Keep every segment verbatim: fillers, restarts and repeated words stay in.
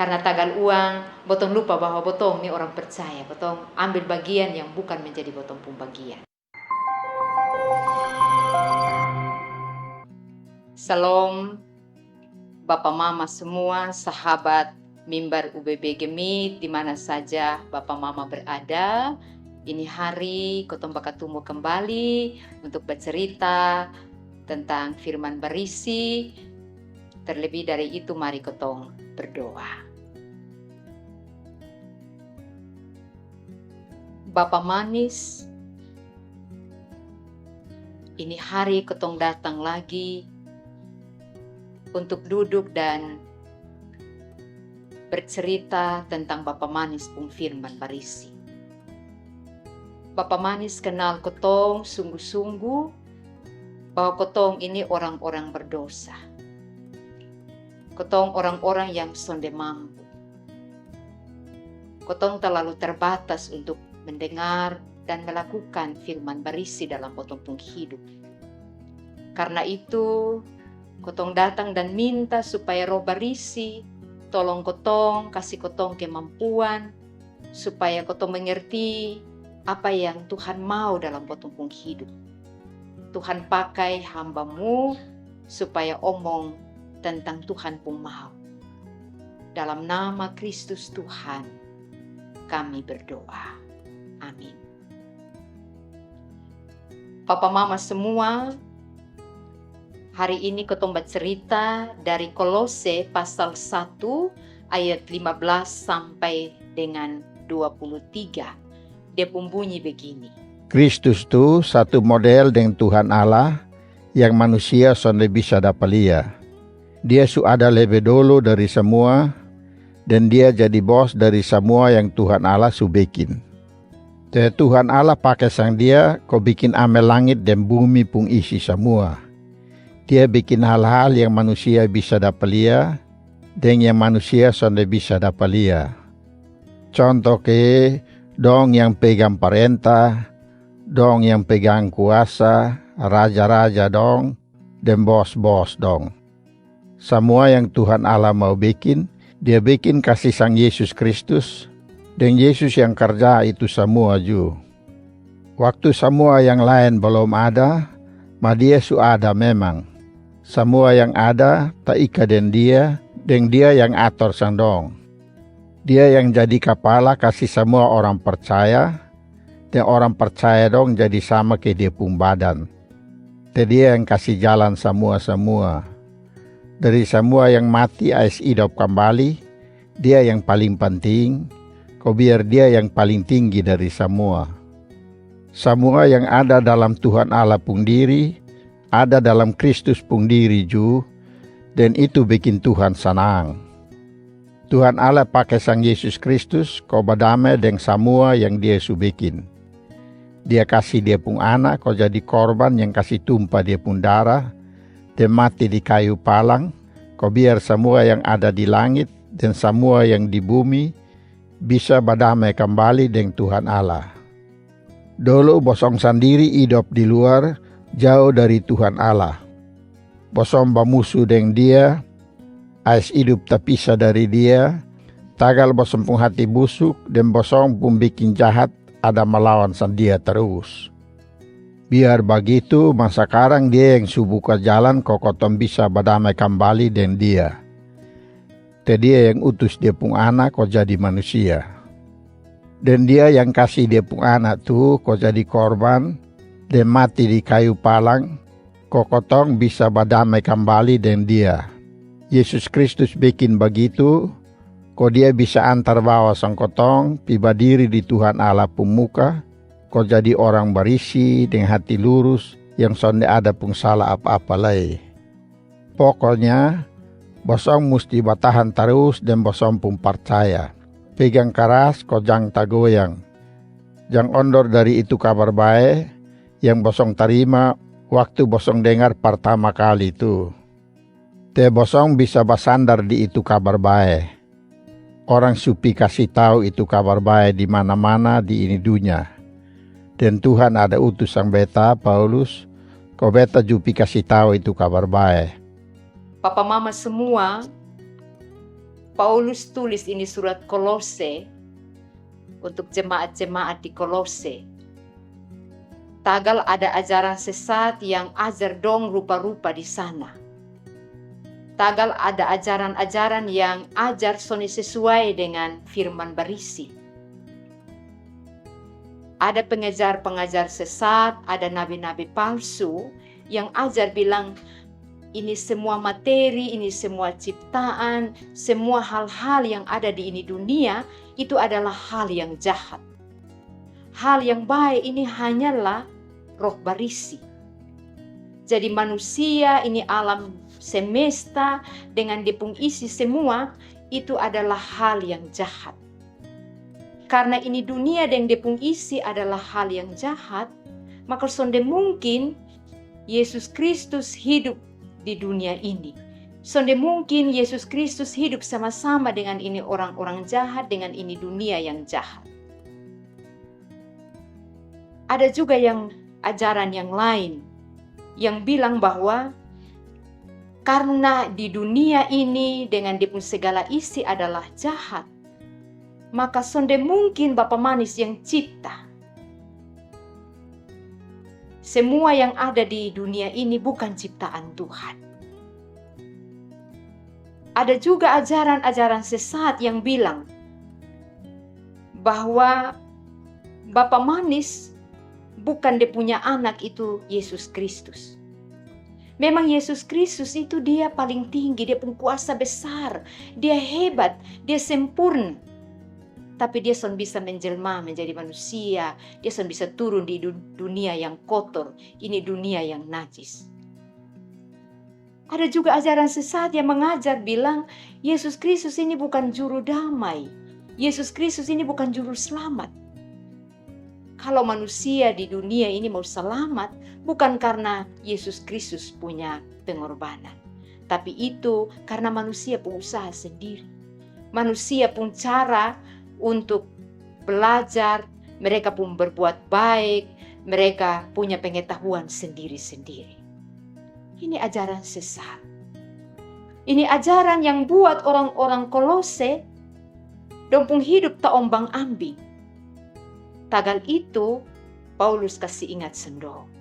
Karna tagal uang, botong lupa bahwa botong ni orang percaya, botong ambil bagian yang bukan menjadi botong pung bagian. Salom, bapa mama semua, sahabat mimbar U B B Gemit, di mana saja bapa mama berada. Ini hari kotong bakatumu kembali untuk bercerita tentang firman barisi. Terlebih dari itu, mari kotong berdoa. Bapa manis, ini hari kotong datang lagi untuk duduk dan bercerita tentang Bapa manis pung firman barisi. Bapa manis kenal kotong sungguh-sungguh bahwa kotong ini orang-orang berdosa. Kotong orang-orang yang sonde mampu. Kotong terlalu terbatas untuk mendengar dan melakukan firman barisi dalam kotong pung hidup. Karna itu, kotong datang dan minta supaya Roh Barisi tolong kotong, kasi kotong kemampuan supaya kotong mengerti apa yang Tuhan mau dalam kotong pung hidup. Tuhan pakai hamba-Mu supaya omong tentang Tuhan pung mau. Dalam nama Kristus Tuhan, kami berdoa. Amin. Papa mama semua, hari ini kotong bacerita dari Kolose pasal satu ayat lima belas sampai dengan dua puluh tiga. Dia pung bunyi begini. Kristus tu satu model deng Tuhan Allah yang manusia sonde bisa dapa lia. Dia su ada lebe dolo dari samua, deng Dia jadi bos dari samua yang Tuhan Allah su bekin. Te Tuhan Allah pake sang Dia ko bikin ame langit deng bumi pung isi samua. Dia bikin hal-hal yang manusia bisa dapa lia, deng yang manusia sonde bisa dapa lia. Conto ke, dong yang pegang parenta, dong yang pegang kuasa, raja-raja dong, deng bos-bos dong. Samua yang Tuhan Allah mau bekin, Dia bekin kasi sang Yesus Kristus, deng Yesus yang karja itu samua ju. Waktu samua yang laen balom ada, ma Dia su ada memang. Samua yang ada taika deng Dia, deng Dia yang ator sang dong. Dia yang jadi kapala kasi samua orang parcaya, deng orang parcaya dong jadi sama ke Dia pung badan. Te Dia yang kasi jalan samua-samua. Dari samua yang mati ais idop kambali, Dia yang paling panting, ko biar Dia yang paling tinggi dari samua. Samua yang ada dalam Tuhan Allah pung diri, ada dalam Kristus pung diri ju, deng itu bekin Tuhan sanang. Tuhan Allah pake sang Yesus Kristus ko badame deng samua yang Dia su bekin. Dia kasi Dia pung Ana ko jadi korban yang kasi tumpa Dia pung dara, deng mati di kayu palang, ko biar samua yang ada di langit deng samua yang di bumi bisa badame kambali deng Tuhan Allah. Dolo bosong sandiri idop di luar, jao dari Tuhan Allah. Bosong bamusu deng Dia, ais idup tapisa dari Dia, tagal bosong pung hati busuk deng bosong pung bikin jahat ada malawan sang Dia tarus. Biar bagitu, ma sakarang Dia yang su buka jalan ko kotong bisa badame kambali deng Dia. Te Dia yang utus Dia pung Ana ko jadi manusia. Deng Dia yang kasi Dia pung Ana tu ko jadi korban, deng mati di kayu palang, ko kotong bisa badame kambali deng Dia. Yesus Kristus bekin bagitu, ko Dia bisa antar bawa sang kotong pi badiri di Tuhan Allah pung muka, ko jadi orang barisi deng hati lurus yang sonde ada pung sala apa-apa lai. Pokonya, bosong musti batahan tarus deng bosong pung parcaya. Pegang karas ko jang tagoyang. Jang ondor dari itu Kabar Bae yang bosong tarima waktu bosong dengar partama kali tu. Te bosong bisa basandar di itu Kabar Bae. Orang su pi kasi tau itu Kabar Bae di mana-mana di ini dunya. Deng Tuhan ada utus sang beta, Paulus, ko beta ju pi kasi tau itu Kabar Bae. Papa mama semua, Paulus tulis ini surat Kolose untuk jemaat-jemaat di Kolose. Tagal ada ajaran sesat yang ajar dong rupa-rupa di sana. Tagal ada ajaran-ajaran yang ajar sonde sesuai dengan firman barisi. Ada pengajar-pengajar sesat, ada nabi-nabi palsu yang ajar bilang, ini semua materi, ini semua ciptaan, semua hal-hal yang ada di ini dunia, itu adalah hal yang jahat. Hal yang bae ini hanyalah roh barisi. Jadi manusia ini, alam semesta dengan dia pung isi semua, itu adalah hal yang jahat. Karna ini dunia deng dia pung isi adalah hal yang jahat, maka sonde mungkin Yesus Kristus hidup di dunia ini. Sonde mungkin Yesus Kristus hidup sama-sama dengan ini orang-orang jahat, dengan ini dunia yang jahat. Ada juga yang ajaran yang lain yang bilang bahwa karna di dunia ini dengan dia pung segala isi adalah jahat, maka sonde mungkin Bapa Manis yang cipta. Semua yang ada di dunia ini bukan ciptaan Tuhan. Ada juga ajaran-ajaran sesat yang bilang bahwa Bapa Manis bukan dia punya anak itu Yesus Kristus. Memang Yesus Kristus itu dia paling tinggi, dia pung kuasa besar, dia hebat, dia sempurna. Tapi dia son bisa menjelma menjadi manusia, dia son bisa turun di du- dunia yang kotor, ini dunia yang najis. Ada juga ajaran sesat yang mengajar bilang Yesus Kristus ini bukan juru damai. Yesus Kristus ini bukan juru selamat. Kalau manusia di dunia ini mau selamat, bukan karna Yesus Kristus punya pengorbanan, tapi itu karna manusia pung usaha sendiri. Manusia pung cara untuk belajar, mereka pung berbuat baik, mereka punya pengetahuan sendiri-sendiri. Ini ajaran sesat. Ini ajaran yang buat orang-orang Kolose dong pung hidup taombang-ambing. Tagal itu, Paulus kasi ingat sang dong.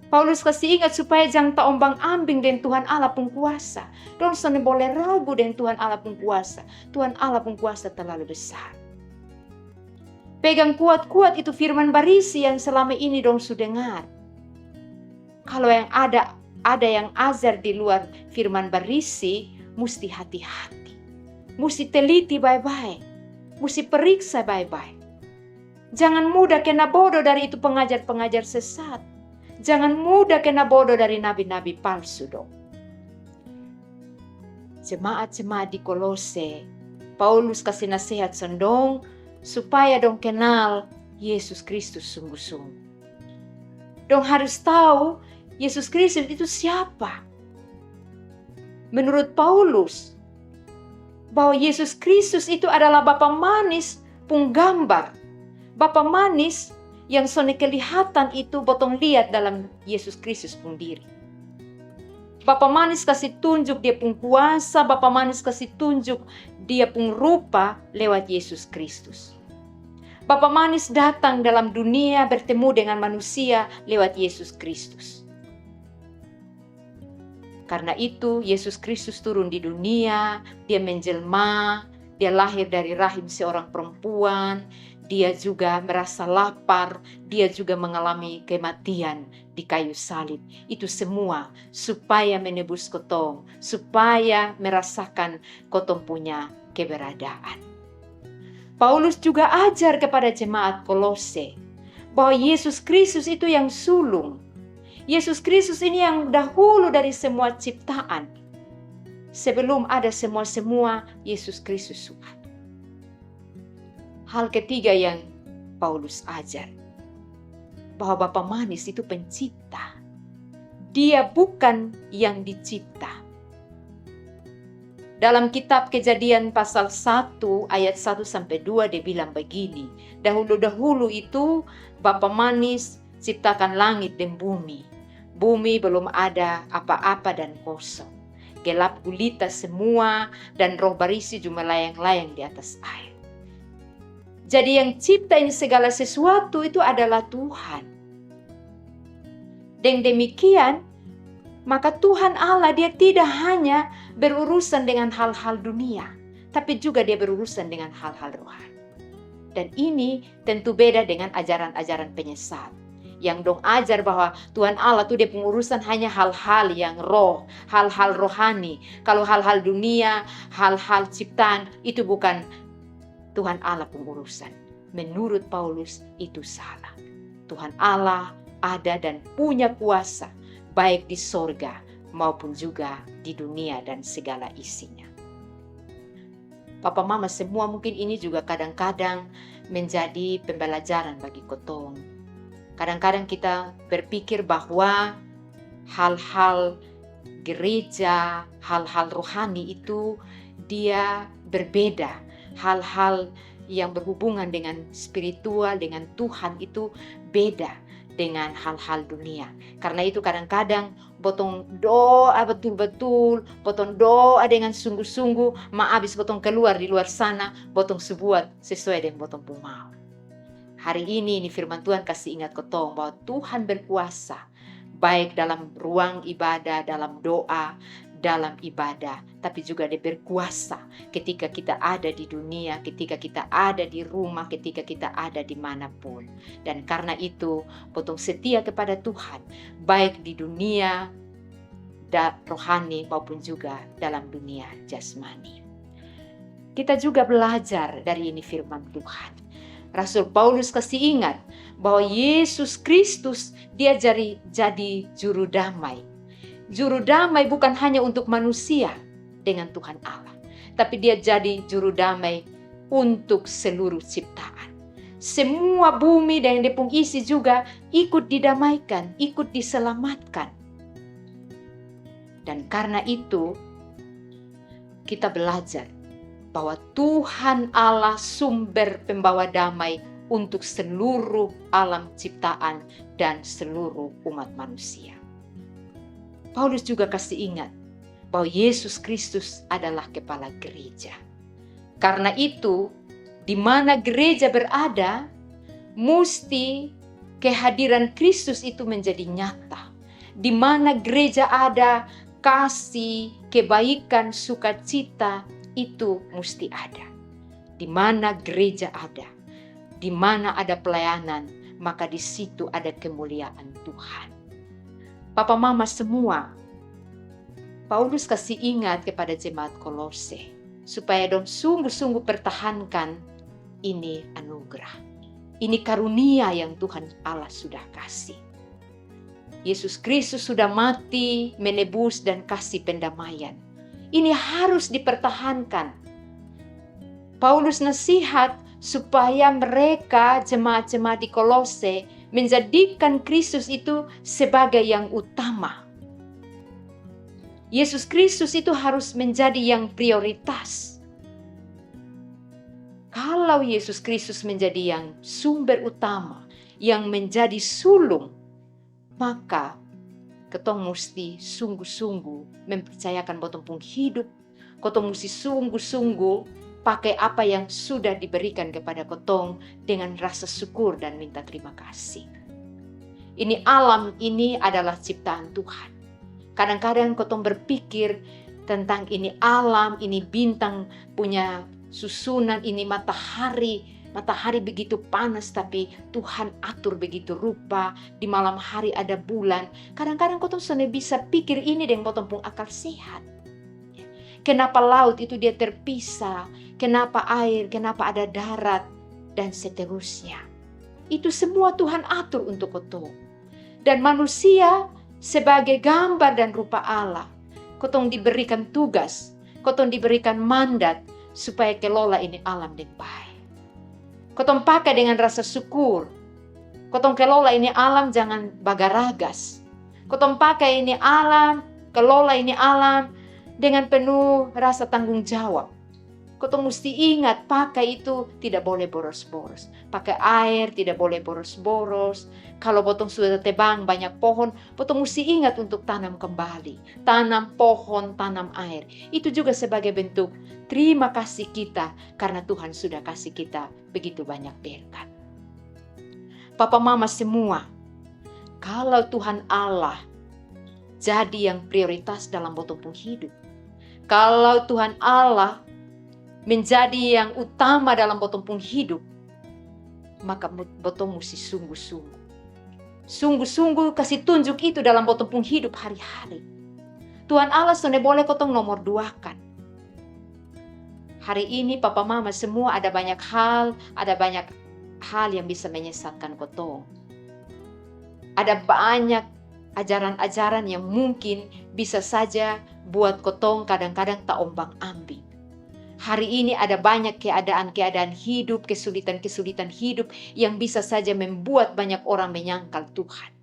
Paulus kasi ingat supaya jang taombang-ambing deng Tuhan Allah pung kuasa. Dong sonde bole ragu deng Tuhan Allah pung kuasa. Tuhan Allah pung kuasa talalu besar. Pegang kuat-kuat itu firman barisi yang selama ini dong su dengar. Kalo yang ada, ada yang ajar di luar firman barisi, musti hati-hati. Musti teliti bae-bae. Musti periksa bae-bae. Jangan mudah kena bodo dari itu pengajar-pengajar sesat. Jangan mudah kena bodo dari nabi-nabi palsu dong. Jemaat-jemaat di Kolose, Paulus kasi nasehat sang dong supaya dong kenal Yesus Kristus sungguh-sungguh. Dong harus tau Yesus Kristus itu siapa. Menurut Paulus, bahwa Yesus Kristus itu adalah Bapa Manis pung gambar. Bapa Manis yang sonde kelihatan itu botong liat dalam Yesus Kristus pung diri. Bapa Manis kasi tunjuk dia pung kuasa, Bapa Manis kasi tunjuk dia pung rupa lewat Yesus Kristus. Bapa Manis datang dalam dunia bertemu dengan manusia lewat Yesus Kristus. Karna itu, Yesus Kristus turun di dunia, dia menjelma, dia lahir dari rahim seorang perempuan, dia juga merasa lapar, dia juga mengalami kematian di kayu salib. Itu semua supaya menebus kotong, supaya merasakan kotong punya keberadaan. Paulus juga ajar kepada jemaat Kolose bahwa Yesus Kristus itu yang sulung. Yesus Kristus ini yang dahulu dari semua ciptaan. Sebelum ada semua-semua, Yesus Kristus su ada. Hal ketiga yang Paulus ajar, bahwa Bapa Manis itu pencipta. Dia bukan yang dicipta. Dalam kitab Kejadian pasal satu ayat satu sampe dua dia bilang bagini, dahulu-dahulu itu Bapa Manis ciptakan langit deng bumi. Bumi belum ada apa-apa dan kosong. gelap gulita semua, dan Roh Barisi ju melayang-layang di atas air. Jadi yang cipta ini segala sesuatu itu adalah Tuhan. Deng demikian, maka Tuhan Allah, dia tidak hanya berurusan dengan hal-hal dunia, tapi juga dia berurusan dengan hal-hal rohani. Dan ini tentu beda dengan ajaran-ajaran penyesat yang dong ajar bahwa Tuhan Allah tuh dia pengurusan hanya hal-hal yang roh, hal-hal rohani. Kalau hal-hal dunia, hal-hal ciptaan, itu bukan Tuhan Allah pengurusan. Menurut Paulus, itu salah. Tuhan Allah ada dan punya kuasa, baik di sorga maupun juga di dunia dan segala isinya. Papa mama semua, mungkin ini juga kadang-kadang menjadi pembelajaran bagi kotong. Kadang-kadang kita berpikir bahwa hal-hal gereja, hal-hal rohani itu dia berbeda. Hal-hal yang berhubungan dengan spiritual, dengan Tuhan itu beda dengan hal-hal dunia. Karena itu kadang-kadang botong doa betul-betul, botong doa dengan sungguh-sungguh, ma abis botong keluar di luar sana, botong su buat sesuai dengan botong pung mau. Hari ini, ini firman Tuhan kasi ingat kotong bahwa Tuhan berkuasa, baik dalam ruang ibadah, dalam doa, dalam ibadah, tapi juga dia berkuasa ketika kita ada di dunia, ketika kita ada di rumah, ketika kita ada di mana pun. Dan karena itu, botong setia kepada Tuhan, baik di dunia da rohani maupun juga dalam dunia jasmani. Kita juga belajar dari ini firman Tuhan. Rasul Paulus kasi ingat bahwa Yesus Kristus dia jadi, jadi juru damai. Juru damai bukan hanya untuk manusia dengan Tuhan Allah, tapi dia jadi juru damai untuk seluruh ciptaan. Semua bumi dan yang dia pung isi juga ikut didamaikan, ikut diselamatkan. Dan karena itu, kita belajar bahwa Tuhan Allah sumber pembawa damai untuk seluruh alam ciptaan dan seluruh umat manusia. Paulus juga kasi ingat bahwa Yesus Kristus adalah kepala gereja. Karena itu, di mana gereja berada, musti kehadiran Kristus itu menjadi nyata. Di mana gereja ada, kasih, kebaikan, sukacita itu musti ada. Di mana gereja ada, di mana ada pelayanan, maka di situ ada kemuliaan Tuhan. Papa mama semua, Paulus kasi ingat kepada jemaat Kolose supaya dong sungguh-sungguh pertahankan ini anugerah, ini karunia yang Tuhan Allah sudah kasi. Yesus Kristus sudah mati, menebus, dan kasi pendamaian. Ini harus dipertahankan. Paulus nasihat supaya mereka, jemaat-jemaat di Kolose, menjadikan Kristus itu sebagai yang utama. Yesus Kristus itu harus menjadi yang prioritas. Kalau Yesus Kristus menjadi yang sumber utama, yang menjadi sulung, maka kotong musti sungguh-sungguh mempercayakan botong pung hidup. Kotong musti sungguh-sungguh pakai apa yang sudah diberikan kepada kotong dengan rasa syukur dan minta terima kasih. Ini alam ini adalah ciptaan Tuhan. Kadang-kadang kotong berpikir tentang ini alam, ini bintang punya susunan, ini matahari. Matahari begitu panas, tapi Tuhan atur begitu rupa. Di malam hari ada bulan. Kadang-kadang kotong sonde bisa pikir ini deng botong pung akal sehat. Kenapa laut itu dia terpisah? Kenapa air? Kenapa ada darat? Dan seterusnya. Itu semua Tuhan atur untuk kotong. Dan manusia sebagai gambar dan rupa Allah, kotong diberikan tugas, kotong diberikan mandat supaya kelola ini alam deng bae. Kotong pake dengan rasa syukur. Kotong kelola ini alam jangan bagaragas. Kotong pake ini alam, kelola ini alam dengan penuh rasa tanggung jawab. Kotong musti ingat, pakai itu tidak boleh boros-boros. Pakai aer tidak boleh boros-boros. Kalo botong sudah tebang banyak pohon, botong musti ingat untuk tanam kembali. Tanam pohon, tanam aer. Itu juga sebagai bentuk terima kasih kita karena Tuhan sudah kasih kita begitu banyak berkat. Papa mama semua, kalau Tuhan Allah jadi yang prioritas dalam botong pung hidup, kalau Tuhan Allah menjadi yang utama dalam botong pung hidup, maka botong musti sungguh-sungguh. Sungguh-sungguh kasi tunjuk itu dalam botong pung hidup hari-hari. Tuhan Allah sonde boleh kotong nomor duakan. Hari ini papa mama semua, ada banyak hal, ada banyak hal yang bisa menyesatkan kotong. Ada banyak ajaran-ajaran yang mungkin bisa saja buat kotong kadang-kadang taombang-ambing. Hari ini ada banyak keadaan-keadaan hidup, kesulitan-kesulitan hidup yang bisa saja membuat banyak orang menyangkal Tuhan.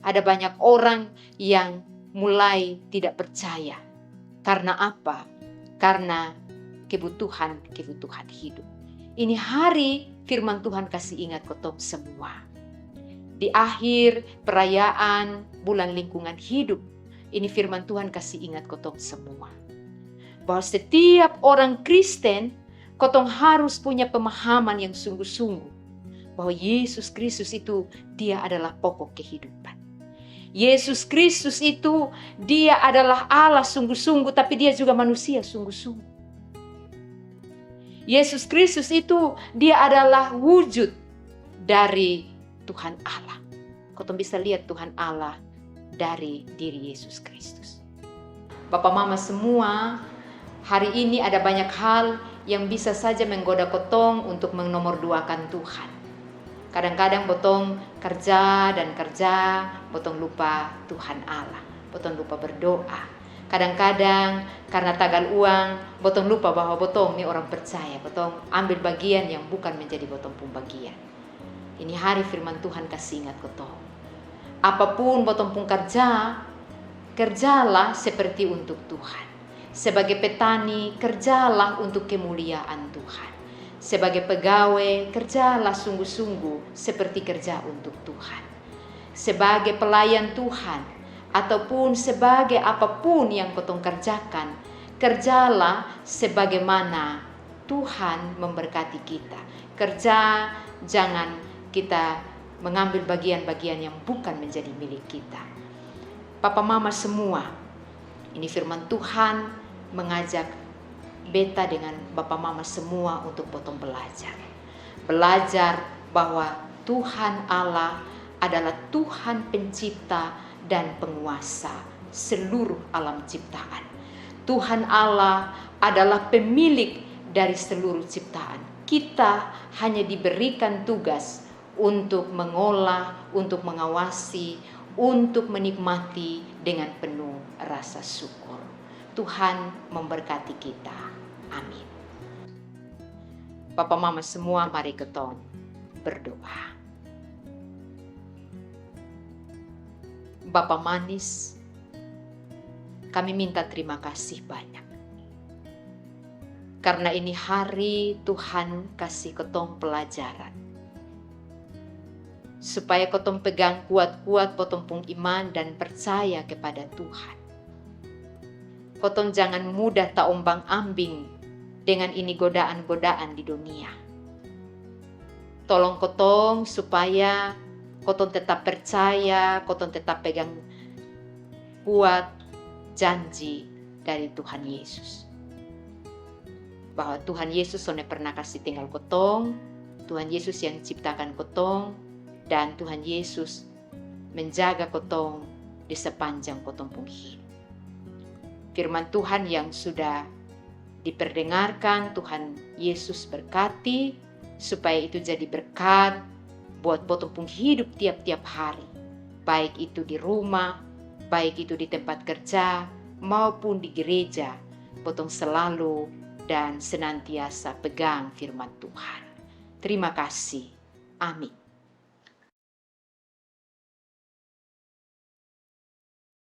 Ada banyak orang yang mulai tidak percaya. Karena apa? Karena kebutuhan-kebutuhan hidup. Ini hari firman Tuhan kasi ingat kotong semua. Di akhir perayaan bulan lingkungan hidup, ini firman Tuhan kasi ingat kotong semua bahwa setiap orang Kristen, kotong harus punya pemahaman yang sungguh-sungguh bahwa Yesus Kristus itu, Dia adalah pokok kehidupan. Yesus Kristus itu, Dia adalah Allah sungguh-sungguh, tapi Dia juga manusia sungguh-sungguh. Yesus Kristus itu, Dia adalah wujud dari Tuhan Allah. Kotong bisa lihat Tuhan Allah dari diri Yesus Kristus. Bapa mama semua, hari ini ada banyak hal yang bisa saja menggoda kotong untuk menomorduakan Tuhan. Kadang-kadang botong kerja dan kerja, botong lupa Tuhan Allah, botong lupa berdoa. Kadang-kadang karena tagal uang, botong lupa bahwa botong ni orang percaya, botong ambil bagian yang bukan menjadi botong pung bagian. Ini hari firman Tuhan kasi ingat kotong. Apapun botong pung karja, kerjalah seperti untuk Tuhan. Sebagai petani, kerjalah untuk kemuliaan Tuhan. Sebagai pegawai, kerjalah sungguh-sungguh seperti kerja untuk Tuhan. Sebagai pelayan Tuhan, ataupun sebagai apapun yang kotong kerjakan, kerjalah sebagaimana Tuhan memberkati kita. Kerja, jangan kita mengambil bagian-bagian yang bukan menjadi milik kita. Papa mama semua, ini firman Tuhan mengajak beta dengan bapa mama semua untuk botong belajar. Belajar bahwa Tuhan Allah adalah Tuhan pencipta dan penguasa seluruh alam ciptaan. Tuhan Allah adalah pemilik dari seluruh ciptaan. Kita hanya diberikan tugas untuk mengolah, untuk mengawasi, untuk menikmati dengan penuh rasa syukur. Tuhan memberkati kita. Amin. Papa mama semua, mari kotong berdoa. Bapa manis, kami minta terima kasih banyak karena ini hari Tuhan kasih kotong pelajaran supaya kotong pegang kuat-kuat botong pung iman dan percaya kepada Tuhan. Kotong jangan mudah taombang-ambing dengan ini godaan-godaan di dunia. Tolong kotong supaya kotong tetap percaya, kotong tetap pegang kuat janji dari Tuhan Yesus. Bahwa Tuhan Yesus sonde pernah kasi tinggal kotong, Tuhan Yesus yang ciptakan kotong, dan Tuhan Yesus menjaga kotong di sepanjang kotong pung hidup. Firman Tuhan yang sudah diperdengarkan, Tuhan Yesus berkati, supaya itu jadi berkat buat botong pung hidup tiap-tiap hari, baik itu di rumah, baik itu di tempat kerja, maupun di gereja. Botong selalu dan senantiasa pegang firman Tuhan. Terima kasih. Amin.